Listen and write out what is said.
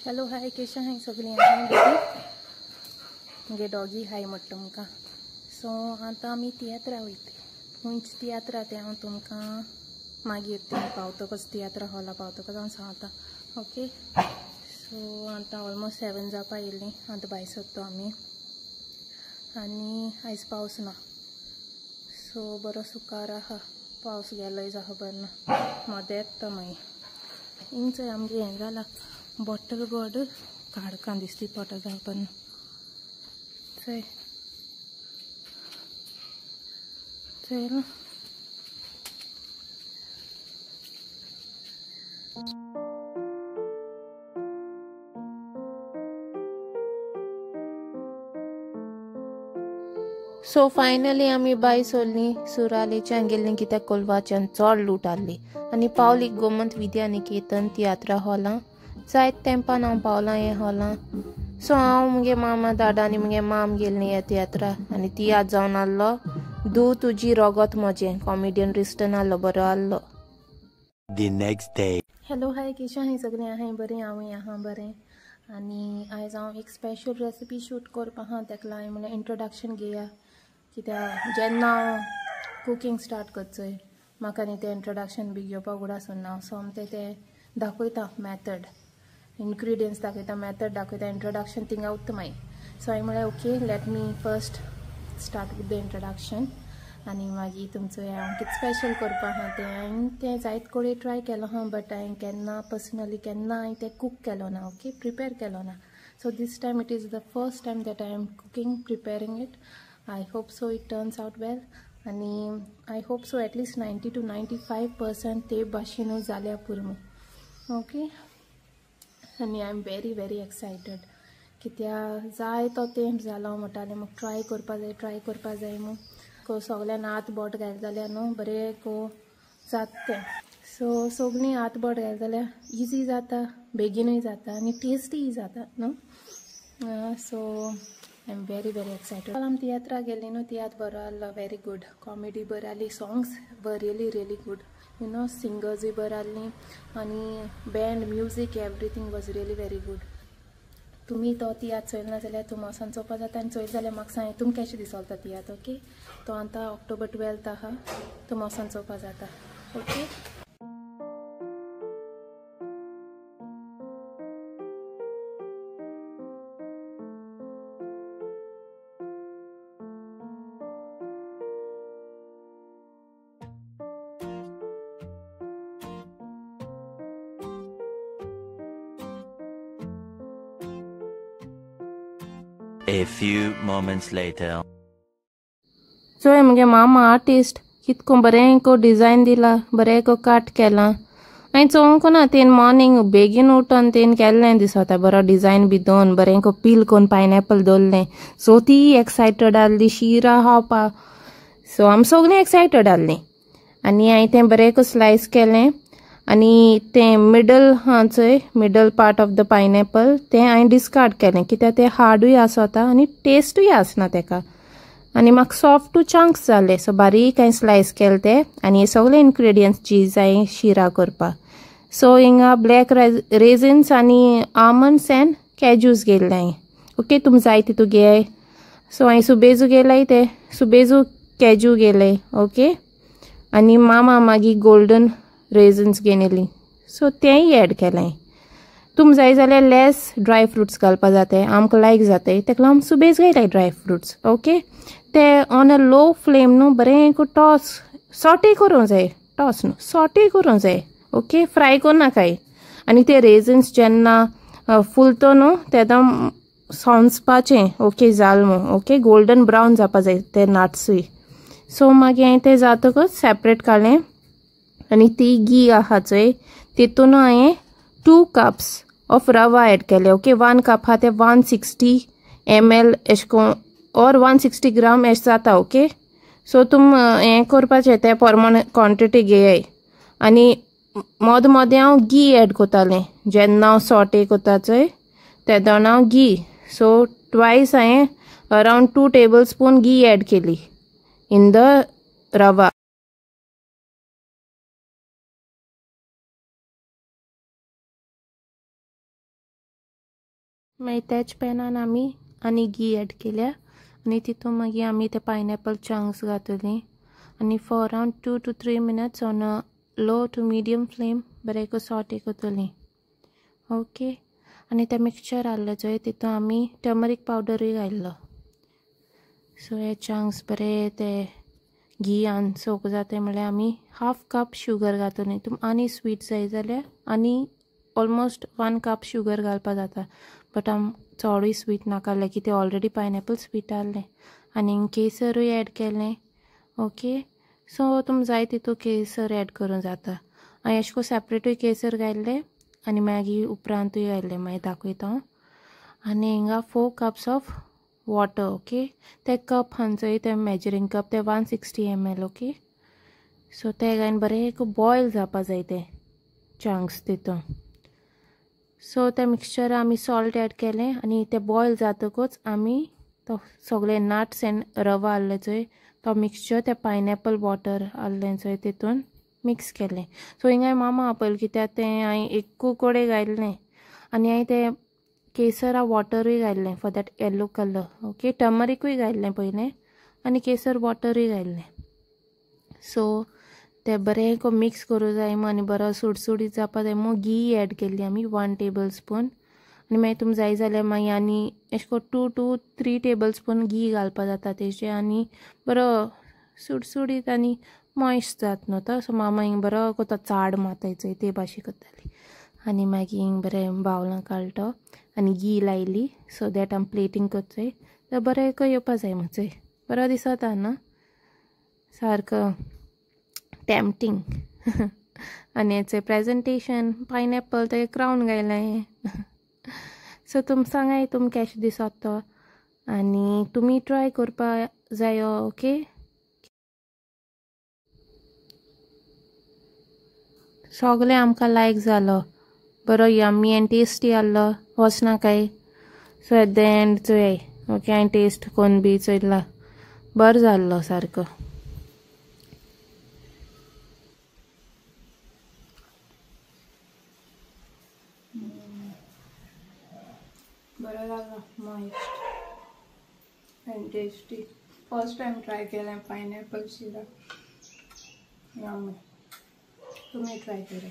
Hello hi केशा हाय सगळीं आहाय बरी मुगे डॉगी हाय म्हणटा तुमकां. सो आतां आमी तियात्रा वयता. खंयच तियात्रा तें हांव तुमकां मागीर तें पावतकच तियात्रा हॉला पावतकच हांव सांगता. ओके, सो आतां ऑलमोस्ट 7 जावपा येयलीं. आतां भायर सरता आमी आनी आयज पावस ना, सो बरो सुकार आहा. पावस गेलोय जा खबर ना, मदेंच तो मागीर हिंग चोय आमगें हें जालां बॉटल गोड काडकां दिसती पोटा जावपा ना. चोय चोयलां. सो फायनली आमी बाय सोडली सुरालेच्यान गेल्ली कित्याक कोलवाच्यान चड लूट आहली आनी पावली गोमंत विद्या निकेतन तियात्रा हॉलां. जायत तेंपान हांव पावलां हे हॉलां. सो हांव मुगे मामा दादा आनी मुगे माम गेल्ली ह्या तियात्रा आनी तियात्र जावन आहलो दू तुजी रोगोत म्हजें. कॉमेडियन रिस्टन आहलो, बरो आहलो. The next day. Hello hi केशा हाय सगळीं आहाय बरें, हांवूय आहा बरें. आनी आयज हांव एक स्पेशल रेसिपी शूट करपा आहा, तेका लागून म्हणल्यार इंट्रोडक्शन घेया. कित्याक जेन्ना हांव कुकींग स्टार्ट करचोय म्हाका न्ही तें इंट्रोडक्शन बी घेवपाक उगडास उरना. सो आम तें दाखयता मॅथड, इन्ग्रिडियंट्स दाखयता, मॅथड दाखयता, इंट्रोडक्शन थिंगा उरता मागीर. सो हांवें म्हळ्यार okay let me first start with the introduction आनी मागीर तुमचो हांव कितें स्पेशल करपा आहा तें. हांवें तें जायत कडेन ट्राय केलो आहा, बट हांवें केन्ना पर्सनली केन्ना हांवें तें कूक केलो ना, ओके प्रिपेर केलो ना. So this time it is the first time that I am cooking, preparing it. I hope so it turns out well आनी I hope so at least 90 to 95% ते भाशेनूय जाल्या पुरो. ओके, आनी I am very very excited कित्याक जाय तो तेंप जालो म्हणटालें म्हाका ट्राय करपा जाय, ट्राय करपा जाय म्हूण. सगळ्यान हात बोट घायले जाल्यार न्हू बरें को जाता तें. सो सगळीं हात बोट घायले जाल्यार इजी जाता, बेगीनूय जाता आनी टेस्टीय जाता न्हू. So I am very very excited. आमी तियात्रा गेली न्हू, तियात्र बरो आहलो, व्हेरी गूड. कॉमेडी बरी आहली, songs were really really good, you know, सिंगर्सूय बरी आहलीं आनी band music everything was really very good. तुमी तो तियात्र चोयलो ना जाल्यार तुमी वचोन चोवपा जाता आनी चोयले जाल्यार म्हाका सांग तुमकां कशें दिसलो तो तियात्र. ओके, तो आतां ऑक्टोबर 12 आहा, तुमी वचोन चोवपा जाता. Okay. A few moments later. चोय मुगे मामा आर्टिस्ट कितको बरें को डिजायन दिला, बरें को काट केलां. हांवें चोवंक ना तेन मॉर्निंग बेगीन उठोन तेन केल्लें दिसता, बरो डिजायन बी दोन बरें को पील कोन्न पायनएपल दवरलें. सो ती एक्सायटेड आहली शिरा खावपा. सो आमी सगळीं एक्सायटेड आहलीं आनी हांवें तें बरें को स्लायस केलें आनी तें मिडल आहा चोय, middle part of the pineapple तें हांवें डिस्कार्ड केलें कित्याक तें हार्डूय आसता आनी टेस्टूय आसना तेका आनी म्हाका सॉफ्ट टू चंक्स जाले. सो बारीक हांवें स्लायस केलें तें आनी हे सगळे इन्ग्रिडियंट्स चीज हांवें शिरा करपाक. सो हिंगा ब्लॅक रेजिन्स आनी आमंड्स एंड कॅज्यूज घेयल्ले हांवें. ओके, तुमी जाय तितू घेयाय. सो हांवें सुबेजू घेयलाय, ते सुबेजू कॅज्यू घेयले. ओके, आनी मामा मागीर गोल्डन रेजन्स घेयली, सो तेंय एड केलें. तुम जाय जाल्यार लेस ड्राय फ्रुट्स घालपा जाता, आमकां लायक जाताय तेका लागून आमी सुबेज घायलाय ड्राय फ्रुट्स. ओके, ते ऑन अ लो फ्लेम न्हू बरें टॉस सॉटे करूंक जाय, टॉस न्हू सॉटे करूंक जाय. ओके, फ्राय करनाकाय. आनी ते रेजन्स जेन्ना फुलतो न्हू तेन्ना सोंसपाचें. ओके, जाल म्हूण. ओके, गोल्डन ब्रावन जावपा जाय ते नट्सूय. सो मागीर हांवें तें जातकच सेपरेट काडलें आनी ती घी आहा चोय तितून हांवें 2 कप्स ऑफ रवा एड केले. ओके, 1 कप आहा ते 160 ml एशें कोन्न ऑर 160 ग्राम एशें जाता. ओके, सो तुम हें करपाचें ते प्रमाण क्वॉन्टिटी घेयाय. आनी मोद मोदें हांव घी एड करतालें जेन्ना हांव सॉटे करता चोय तेदोना हांव घी. सो ट्वायस हांवें अरावंड 2 टेबल स्पून घी एड केली इन the rava. मागीर त्याच पॅनान आमी आनी घी एड केल्या आनी तितून मागीर आमी ते पायनएपल चंक्स घातली आनी for around 2 to 3 minutes on a low to medium flame बरें सॉटे करतली. ओके, आनी तें मिक्सचर आहलें चोय तितून आमी टर्मरीक पावडरूय घातलो. सो हे चंक्स बरे ते घियान सोक जाता म्हणल्यार आमी हाफ कप शुगर घातली. तुमकां आनी स्वीट जाय जाल्यार आनी ऑलमोस्ट 1 कप शुगर घालपा जाता, बट आम चडूय स्वीट नाका आहलें की ते ऑलरेडी पायनएपल स्वीट आहलें. आनी केसरूय एड केलें. ओके, सो तुमकां जाय तितू केसर एड करूं जाता. हांवें अशें करून सेपरेटूय केसर घायल्लें आनी मागीर उपरांतूय घायल्लें, मागीर दाखयता हांव. आनी हिंगा 4 कप्स ऑफ वॉटर. ओके, ते कप हांचोय ते मेजरींग कप ते 160 ml. Okay, सो ते घायन बरें एक बॉयल जावपा जाय ते चंक्स तितून. सो ते मिक्सचर आमी सॉल्ट एड केलें आनी ते बॉयल जातकूच आमी तो सगळे नट्स एंड रवा आहले चोय तो मिक्सचर ते पायनएपल वॉटर आहलें चोय तितून मिक्स केलें. सो हिंगा मामा पळयलें कित्याक तें हांवें एकू कडेन घायल्लें आनी हांवें तें केसरा वॉटरूय घायल्लें for that yellow colour. Okay, टर्मरिकूय घायल्लें पयलें आनी केसर वॉटरूय घायल्लें. सो ते बरें मिक्स करूं जाय आनी बरो सुडसुडीत जावपा जाय म्हूण घी एड केल्ली आमी 1 टेबल स्पून. आनी मागीर तुमकां जाय जाल्यार मागीर आनी अशें करून 2 to 3 table spoon घी घालपा जाता तेजे आनी बरो सुडसुडीत आनी मॉयस्ट जाता न्हू तो. सो मामा हिंग बरो कोता चाड मारताय चोय ते भाशेन करताली. आनी मागीर हिंग बरें बावलां काडलो आनी घी लायली सो that आमी प्लेटींग करचोय तर बरें येवपा जाय म्हूण चोय बरो दिसता न्हू सारको टेम्पटींग. आनी हेचें प्रेजेंटेशन पायनएपल ते क्रावन घायलें. सो तुम सांगाय तुमकां केशें दिसता तो आनी तुमी ट्राय करपा जायो. ओके, सगळें आमकां लायक जालो, बरो यम्मी एंड टेस्टी आहलो वचना काय. सो एट the and चोय ओके हांवें टेस्ट कोन्न बी चोयला बरो जाल्लो सारको. बरो जालो, moist and tasty. First time try केलें पायनएपल शिरा, यम्मी. तुमी ट्राय करा.